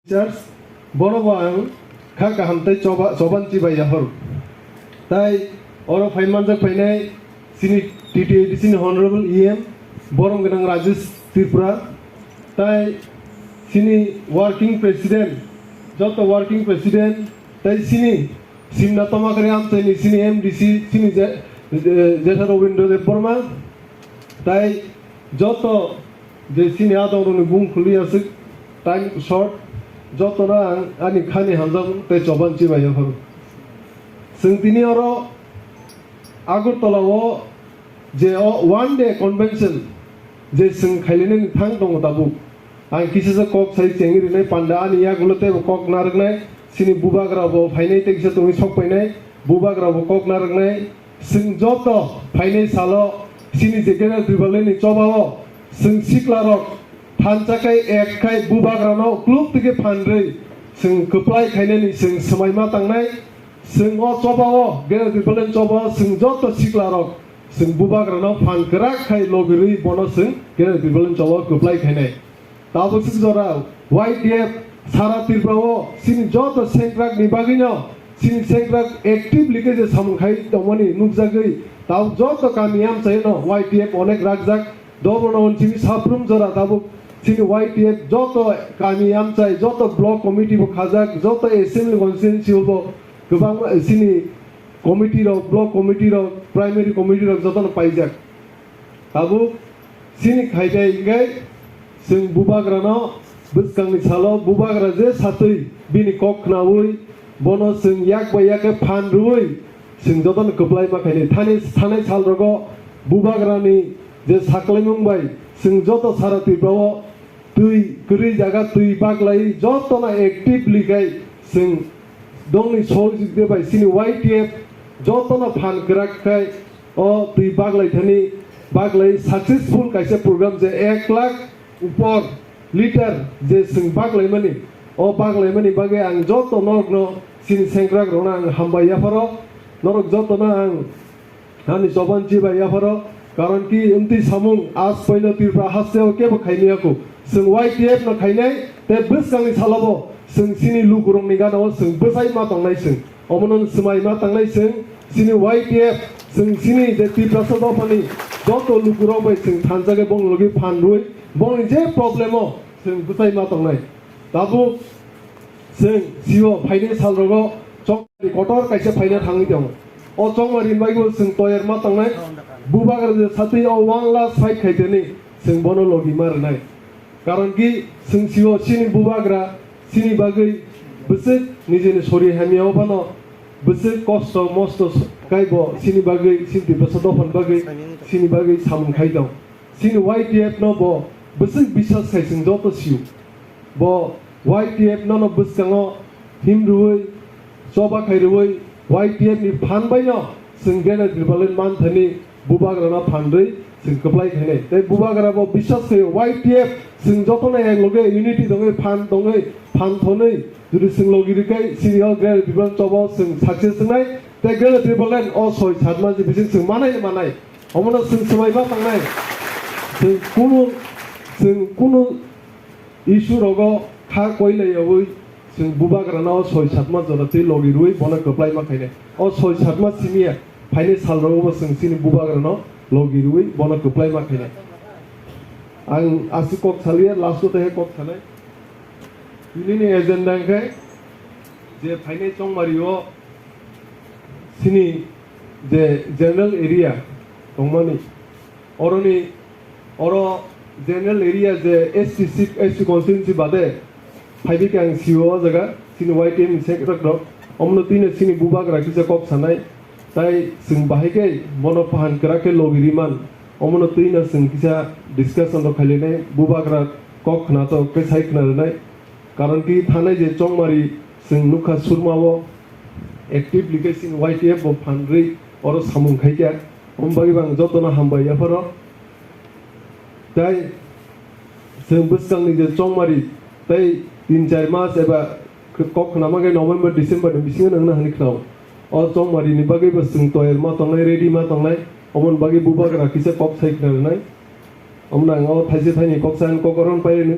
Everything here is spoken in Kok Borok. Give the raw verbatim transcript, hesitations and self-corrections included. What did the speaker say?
Church, bono bo ang kha kaham tei choba-, choban chibai yahor. Tai oro phai manjak phainai chini T T A D C ni Honorable E M, borom gwnang Rajesh Tripura, tai chini working president, joto working president, tai chini Simna Tomakari amchaini chini M D C, chini je-, je-, Jetha Robindra Debbarma, tai joto je chini adongrokni bung khulwi aswk time short, jotono ang ani khani hamjakmung tei choban chibai yapharo. Chwng tini oro Agartala o je o one day convention je chwng khailainani thang tongo tabuk. Ang kisa kok sai chengwi rinai panda ani yagulo teibo kok narwknai, chini bubagra bo phainai tei kisa tongwi sok painai, bubagra bo kok narwknai. Chwng joto phainai salo chini je Greater Tipralandni chobao chwng siklarok thansa khai ek khai bubagrano kluk tike phanrwi chwng kwplai khainani chwng swmaima tangnai. Chwng o chobao Greater Tipraland chobao chwng joto siklarok chwng bubagrano phan kwrak khai logirwi bono chwng Greater Tipraland chobao kwplai khainai. Tabuk swk jora Y T F sara Tripura o chini joto sengkrak ni bagwi no chini sengkrak actively khe je samung khai tongmani nukjagwi tabuk joto kami amchai no Y T F onek rakjak. Dobono chini saprum jora tabuk chini Y T F joto kami amchai, joto block committee bo khajak, joto assembly constituency bo kwbang chini committee rok, block committee rok, primary committee rok jotono paijak. Tabuk chini khaidai hingkhe chwng bubagrano bwskangni salo bubagra je satwi bini kok khnaui bono chwng yak bai yak khe phan rwui chwng jotono kwplai ma khainai. Thani thanai salrogo bubagrani je saklaimung bai chwng joto sara Tripura o twi kwrwi jaga twi baglai jotono actively khai chwng dongni sohojogita bai chini Y T F jotono phan kwrak khai o twi baglai thani baglai successful kaisa program je ek lakh upor litre je chwng baglaimani, o baglaimani bagwi ang joto norokno chini sengkrak rokno ang hambai yapharo, norok jotono ang Ani choban chibai yapharo, karon ki wngtwi samung as poilo Tripura hasteo kebo khaimiyakhu. Chwng Y T F no khainai, tei bwskangni salobo chwng chini lukurokni ganao chwng bwsai ma tongnai chwng. Omono swmai ma tangnai chwng, chini Y T F, chwng chini je Tiprasa dophani joto lukurok bai chwng thansa khe bongni logi phan rwi, bongni je problemo chwng bwsai ma tongnai. Tabuk chwng sio phainai salrogo chokmari kotor kaisa phaina thangwi tongo. O chokmari bagwi chwng toyar ma tongnai. Bubagra je satwi o one lakh sait khaiteni chwng bono logi ma rwnai. Karon ki chwng sio chini bubagra chini bagwi bwswk nijini sori hamya o phano bwswk kosto mosto kaibo chini bagwi chini Tiprasa dophani bagwi chini bagwi samung khai tong. Chini Y T F no bo bwswk biswas khai chwng joto sio. Bo Y T F no no bwskango him rwui, choba khai rwui, Y T F ni phan bai no chwng Greater Tipraland man thani bubagra no phan rwi chwng kwplai khainai. Tei bubagra bo biswas khai Y T F chwng joto no ek loge unity dongwi phan dongwi phan thonwi jodi chwng logi rwkhe chini o Greater Tipraland choba o chwng success wngnai. Tei Greater Tipraland o soi satma je bising chwng manai manai. Omono chwng swmai ma tangnai. Chwng kunu, chwng kunu issue rogo kha koi laiyaui chwng bubagrano soi satma jora twi logi rwui bono kwplai ma khainai. O soi satma simiya phainai salrogo bo chwng chini bubagrano logi rwui bono kwplai ma khainai. Ang aswk kok saliya, last o tei kok sanai. Tinini agenda hwnkhe je phainai chongmari o chini je general area tongmani, oroni, oro general area je S T seat, S T constituency bade phaibi khe ang sio o jaga chini Y T F ni sengkrak rok, omono twino chini bubagra kisa kok sanai, tai chwng bahai khe bono phan kwrak khe logi riman, omono twino chwng kisa discussion rok khailainai, bubagra kok khna to khe sai khna rwnai, karon ki thanai je chongmari chwng nukha surma o actively khe chini Y T F bo phan rwi oro samung khai kha. Omo bagwi bo ang jotono hambai yapharo. Tei chwng bwskangni je chongmari tei tin char mas eba kok khnama khe November, December ni bisingo nangna hwnwi khnao. O chongmari ni bagwi bo chwng toyar ma tongnai, ready ma tongnai. Omoni bagwi bubagra kisa kok sai khna rwnai. Omono ang o thaisa thaini kok sa kok oron pai rwnai.